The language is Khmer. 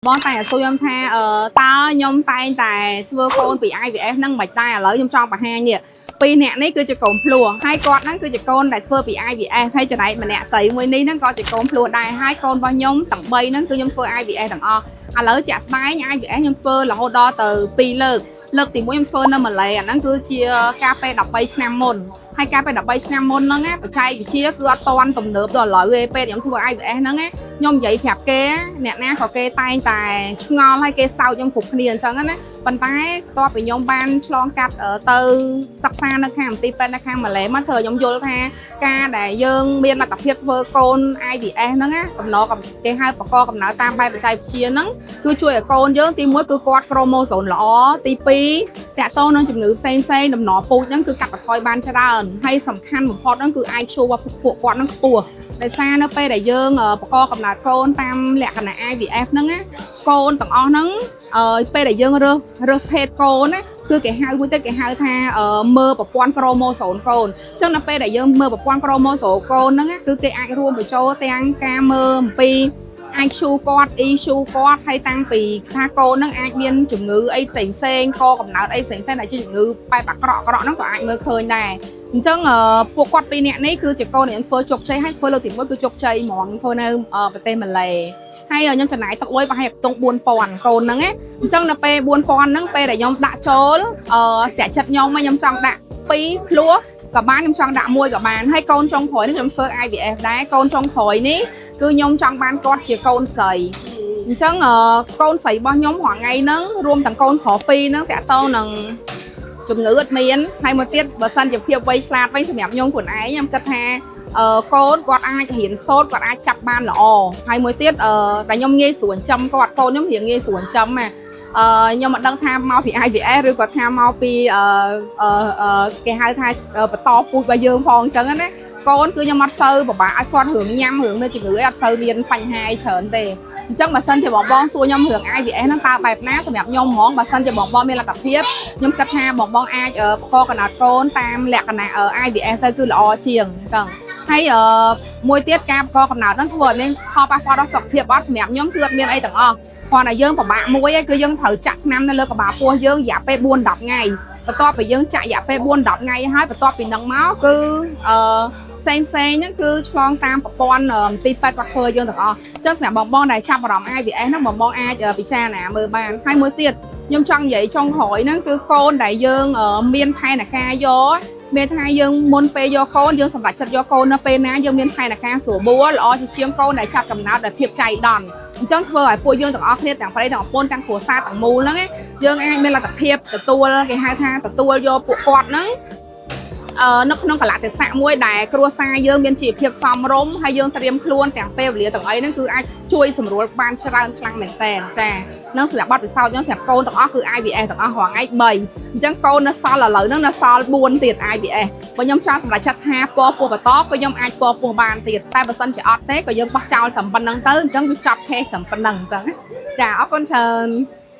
បងតែសួរខ្ញុំថាតើខ្ញុំតែងតែធ្វើកូនពី IVF ហ្នឹងមិនដែរឥឡូវខ្ញុំចង់បង្ហាញនេះពីរអ្នកនេះគឺជាកូនភ្លោះហើយគាត់ហ្នឹងគឺជាកូនដែលធ្វើពី IVF ហើយចំណែកម្នាក់ស្រីមួយនេះហ្នឹងក៏ជាកូនភ្លោះដែរហើយកូនរបស់ខ្ញុំទាំង3ហ្នឹងគឺខ្ញុំធ្វើ IVF ទាំងអស់ឥឡូវជាក់ស្ដែង IVF ខ្ញុំធ្វើរហូតដល់ទៅ2លើកលើកទី1ខ្ញុំធ្វើនៅម៉ាឡេអាហ្នឹងគឺជាការពេល13ឆ្នាំមុនហើយការពេល13ឆ្នាំមុនហ្នឹងណាបច្ចេកវិទ្យាគឺអត់ទាន់ទំនើបដល់ឥឡូវទេពេលខ្ញុំធ្វើ IVF ហ្នឹងណាខ្ញុំនិយាយប្រាប់គេអ្នកណាក៏គេតែងតែឆ្ងល់ហើយគេសោចខ្ញុំគ្រប់គ្នាអញ្ចឹងណាប៉ុន្តែបន្ទាប់ពីខ្ញុំបានឆ្លងកាត់ទៅសិក្សានៅខាងមន្ទីរពេទ្យនៅខាងម៉ាឡេមកធ្វើឲ្យខ្ញុំយល់ថាការដែលយើងមានលទ្ធភាពធ្វើកូន IVF ហ្នឹងណាកំណកគេហៅបកកំណើតតាមបែបបច្ចេកវិទ្យាហ្នឹងគឺជួយឲ្យកូនយើងទី1គឺគាត់ក្រូម៉ូសូនល្អទី2តាក់ទងនឹងជំងឺផ្សេងផ្សេងដំណពូជហ្នឹងគឺកាត់បន្ថយបានច្រើនហើយសំខាន់បំផុតហ្នឹងគឺ IQ របស់ពួកគាត់ហ្នឹងខ្ពស់ដោយសារនៅពេលដែលយើងបកកំណើតកូនតាមលក្ខណៈ IVF ហ្នឹងណាកូនទាំងអស់ហ្នឹងពេលដែលយើងរើសរើសភេទកូនណាគឺគេហៅមួយទៀតគេហៅថាមើលប្រព័ន្ធក្រូម៉ូសូនកូនអញ្ចឹងនៅពេលដែលយើងមើលប្រព័ន្ធក្រូម៉ូសូកូនហ្នឹងណាគឺគេអាចរួមបញ្ចូលទាំងការមើលអំពី IQ គាត់ EQ គាត់ហើយតាំងពីថាកូនហ្នឹងអាចមានជំងឺអីផ្សេងផ្សេងកកំណើតអីផ្សេងផ្សេងដែលជាជំងឺបែបអាក្រក់អាក្រក់ហ្នឹងក៏អាចមើលឃើញដែរអញ្ចឹងពួកគាត់ពីរនាក់នេះគឺជាកូនដែលខ្ញុំធ្វើជោគជ័យហើយធ្វើលើកទី1គឺជោគជ័យហ្មងធ្វើនៅប្រទេសម៉ាឡេហើយខ្ញុំចំណាយទឹកលុយប្រហែលខ្ទង់4000កូនហ្នឹងណាអញ្ចឹងនៅពេល4000ហ្នឹងពេលដែលខ្ញុំដាក់ចូលស្រាក់ចិត្តខ្ញុំខ្ញុំចង់ដាក់2ភ្លោះក៏បានខ្ញុំចង់ដាក់មួយក៏បានហើយកូនចុងក្រោយនេះខ្ញុំធ្វើ IVF ដែរកូនចុងក្រោយនេះគឺខ្ញុំចង់បានគាត់ជាកូនស្រីអញ្ចឹងកូនស្រីរបស់ខ្ញុំរាល់ថ្ងៃហ្នឹងរួមទាំងកូនប្រុសពីរហ្នឹងតាក់ទងនឹងជំងឺអត់មានហើយមួយទៀតបើសិនជាភាពវៃឆ្លាតវិញសម្រាប់ខ្ញុំខ្លួនឯងខ្ញុំគិតថាកូនគាត់អាចរៀនសូត្រគាត់អាចចាប់បានល្អហើយមួយទៀតដែលខ្ញុំងាយស្រួលចិញ្ចឹមគាត់កូនខ្ញុំរៀងងាយស្រួលចិញ្ចឹមណាខ្ញុំមិនដឹងថាមកពី IVF ឬក៏ថាមកពីអឺអឺគេហៅថាបន្តពូជរបស់យើងផងអញ្ចឹងណាកូនគឺខ្ញុំអត់សូវពិបាកឲ្យគាត់រឿងញ៉ាំរឿងមានជំងឺអីអត់សូវមានបញ្ហាអីច្រើនទេអញ្ចឹងបើសិនជាបងបងសួរខ្ញុំរឿង IVF ហ្នឹងតើបែបណាសម្រាប់ខ្ញុំហ្មងបើសិនជាបងបងមានលទ្ធភាពខ្ញុំគិតថាបងបងអាចបកកណោតកូនតាមលក្ខណៈ IVF ទៅគឺល្អជាងអញ្ចឹងហើយមួយទៀតការបកកំណើតហ្នឹងធ្វើឲ្យមានផលប៉ះពាល់ដល់សុខភាពអត់សម្រាប់ខ្ញុំគឺអត់មានអីទាំងអស់គ្រាន់តែយើងពិបាកមួយឯងគឺយើងត្រូវចាក់ថ្នាំនៅលើក្បាលពោះយើងរយៈពេល4 10ថ្ងៃបន្ទាប់ពីយើងចាក់រយៈពេល4 10ថ្ងៃហើយបន្ទាប់ពីហ្នឹងមកគឺផ្សេងផ្សេងហ្នឹងគឺឆ្លងតាមប្រព័ន្ធមន្ទីរពេទ្យគាត់ធ្វើយើងទាំងអស់អញ្ចឹងសម្រាប់បងបងដែលចាប់អារម្មណ៍ IVF ហ្នឹងបងបងអាចពិចារណាមើលបានហើយមួយទៀតខ្ញុំចង់និយាយចុងក្រោយហ្នឹងគឺកូនដែលយើងមានផែនការយកមានថាយើងមុនពេលយកកូនយើងសម្រេចចិត្តយកកូននៅពេលណាយើងមានផែនការស្រួលបួលល្អជាជាងកូនដែលចាប់កំណើតដោយភាពចៃដន្យអញ្ចឹងធ្វើឲ្យពួកយើងទាំងអស់គ្នាទាំងប្តីទាំងប្រពន្ធទាំងគ្រួសារទាំងមូលហ្នឹងយើងអាចមានលទ្ធភាពទទួលគេហៅថាទទួលយកពួកគាត់ហ្នឹងនៅក្នុងកលៈទេសៈមួយដែលគ្រួសារយើងមានជីវភាពសមរម្យហើយយើងត្រៀមខ្លួនទាំងពេលវេលាទាំងអីហ្នឹងគឺអាចជួយសម្រួលបានច្រើនខ្លាំងមែនតើចានឹងសម្រាប់បទពិសោធន៍ខ្ញុំសម្រាប់កូនទាំងអស់គឺ IVF ទាំងអស់រាល់ថ្ងៃ3អញ្ចឹងកូននៅសល់ឥឡូវហ្នឹងនៅសល់4ទៀត IVF បើខ្ញុំចង់សម្រេចចិត្តថាពណ៌ពោះបន្តក៏ខ្ញុំអាចពណ៌ពោះបានទៀតតែបើសិនជាអត់ទេក៏យើងបោះចោលត្រឹមប៉ុណ្្នឹងទៅអញ្ចឹងវាចប់ case ត្រឹមប៉ុណ្្នឹងអញ្ចឹងចាអរគុណច្រើន។